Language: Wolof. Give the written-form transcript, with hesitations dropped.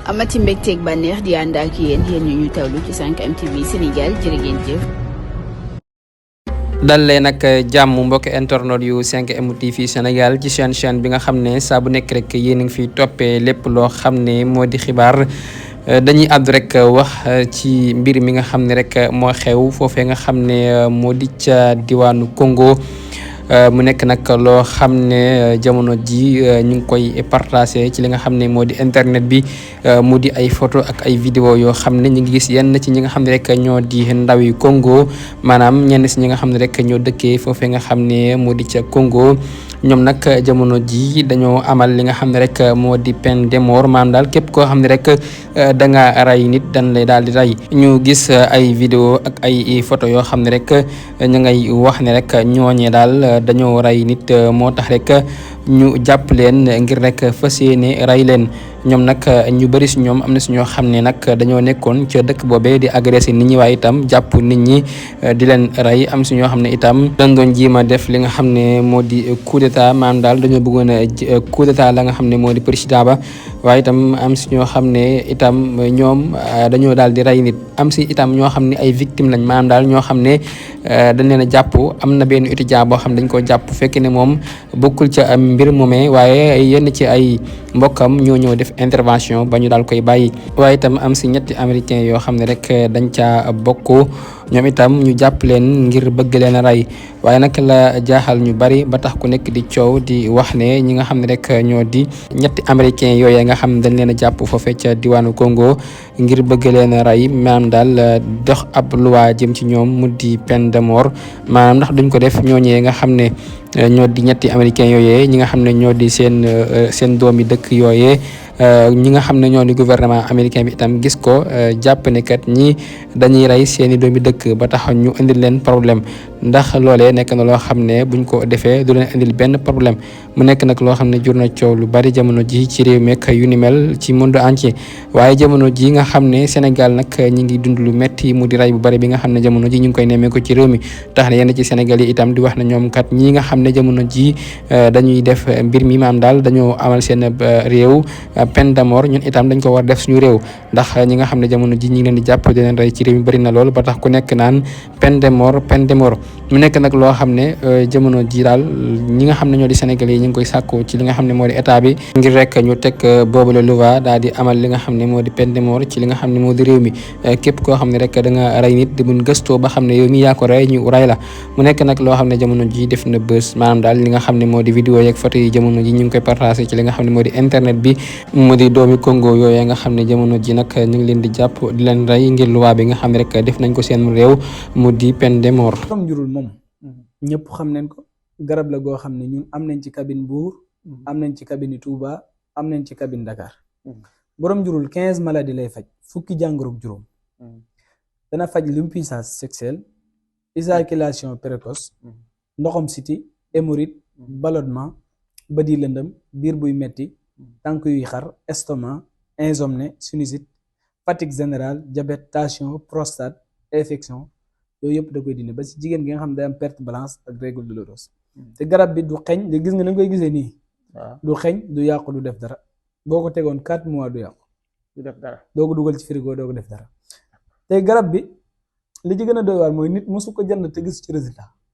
amati mbégteeg bànneex di ànd ak yéen ñu tawlu ci 5M TV Sénégal jërë ngeen jëf. dal leen nag jàmm mbokki internet yu 5M TV Sénégal ci chaîne bi nga xam ne saa bu nekk rek yéen a ngi fiy toppee lépp loo xam ne moo di xibaar dañuy àddu rek wax ci mbir mi nga xam ne rek moo xew foofee nga xam ne moo di ca diwaanu Congo. mu nekk nag loo xam ne jamono ji ñu ngi koy partagé ci li nga xam ne moo di internet bi mu di ay photo ak ay vidéo yoo xam ne ñu ngi gis yenn ci ñi nga xam ne rek ñoo di ndaw yi Congo maanaam ñenn si ñi nga xam ne rek ñoo dëkkee foofee nga xam ne moo di ca Congo. ñoom nag jamono ji dañoo amal li nga xam ne rek moo di peine de mort maanaam daal képp koo xam ne rek da nga rey nit dañ lay daal di rey ñu gis ay vidéo ak ay photo yoo xam ne rek ñu ngay wax ne rek ñooñee daal dañoo rey nit moo tax rek ñu jàpp leen ngir rek fas yéene rey leen ñoom nag ñu bëri si ñoom am na si ñoo xam ne nag dañoo nekkoon ca dëkk boobee di agressé nit ñi waaye itam jàpp nit ñi di leen rey am si ñoo xam ne itam dañ doon jiima def li nga xam ne moo di coup d'état maanaam daal dañoo bëggoon a coup d'état la nga xam ne moo di président ba waaye itam am si ñoo xam ne itam ñoom dañoo daal di rey nit am si itam ñoo xam ne ay victime lañ maanaam daal ñoo xam ne dañ leen a jàpp am na benn étudiant boo xam ne dañ ko jàpp fekk ne moom bokkul ca mbir moomee waaye yenn ci ay mbokkam ñoo ñëw def intervention ba ñu daal koy bàyyi waaye itam am si ñetti américain yoo xam ne rek dañ caa bokk ñoom itam ñu jàpp leen ngir bëgg leen a rey waaye nag la jaaxal ñu bari ba tax ku nekk di coow di wax ne ñi nga xam ne rek ñoo di ñetti américain yooyee nga xam ne dañ leen a jàpp foofee ca diwaanu Congo ngir bëgg leen a rey maanaam daal dox ab loi jëm ci ñoom mu di peine de mort maanaam ndax duñ ko def ñooñee nga xam ne ñoo di ñetti américain yooyee ñi nga xam ne ñoo di seen doomi dëkk yooyee ñi nga xam ne ñoo di gouvernement américain bi itam gis ko jàpp ne kat ñi dañuy rey seeni doomi dëkk ba tax ñu indil leen problème ndax loolee nekk na loo xam ne buñ ko defee du leen indil benn problème mu nekk nag loo xam ne jur na coow lu bari jamono ji ci réew mi ak yu ni mel ci monde entier waaye jamono ji nga xam ne Sénégal nag ñi ngi dund lu metti mu di rey bu bari bi nga xam ne jamono ji ñu ngi koy nemmee ko ci réew mi tax na yenn ci Sénégal yi itam di wax na ñoom kat ñi nga xam ne jamono ji dañuy def mbir mi maam daal dañoo amal seen réew peine de mort ñun itam dañ ko war def suñu réew ndax ñi nga xam ne jamono ji ñi ngi leen di jàpp di leen rey ci réew mi bëri na lool ba tax ku nekk naan peine de mort mu nekk nag loo xam ne jamono ji daal ñi nga xam ne ñoo di Sénégalais yi ñu ngi koy sàkku ci li nga xam ne moo di état bi ngir rek ñu teg boobu la loi daal di amal li nga xam ne moo di peine de mort ci li nga xam ne moo di réew mi képp koo xam ne rek da nga rey nit di mun gëstoo ba xam ne yow mi yaa ko rey ñu rey la mu nekk nag loo xam ne jamono ji def na bës maanaam daal li nga xam ne moo di vidéo yeeg photo yi jamono ji ñu ngi koy partagé ci li nga xam ne moo di internet bi mu di doomi Congo yooyu nga xam ne jamono ji nag ñu ngi leen di jàpp di leen rey ngir loi bi nga xam ne rek def nañ ko seen réew mu di peine de mort. borom njurul moom ñëpp xam nañ ko garab la goo xam ne ñun am nañ ci cabine Mbour am nañ ci cabine Touba am nañ ci cabine Dakar borom njurul 15 maladies lay faj fukki jàngoro ak juróom dana faj l'impuissance sexuelle éjaculation précoce ndoxam siti hémorroïde ballonnement bët yi lëndëm biir buy metti tànk yuy xar estomac insomnie sinusite fatigue générale diabète tension prostate infection yooyu yëpp da koy dindi ba si jigéen gi nga xam ne day am perte blanche ak règle douloureuse te garab bi du xeeñ li gis nga ni nga koy gisee nii du xeeñ du yàqu du def dara boo ko tegoon 4 mois du yàqu du def dara doo ko dugal ci frigo doo ko def dara te garab bi li ci gën a doy waar mooy nit mosu ko jënd te gis ci résultat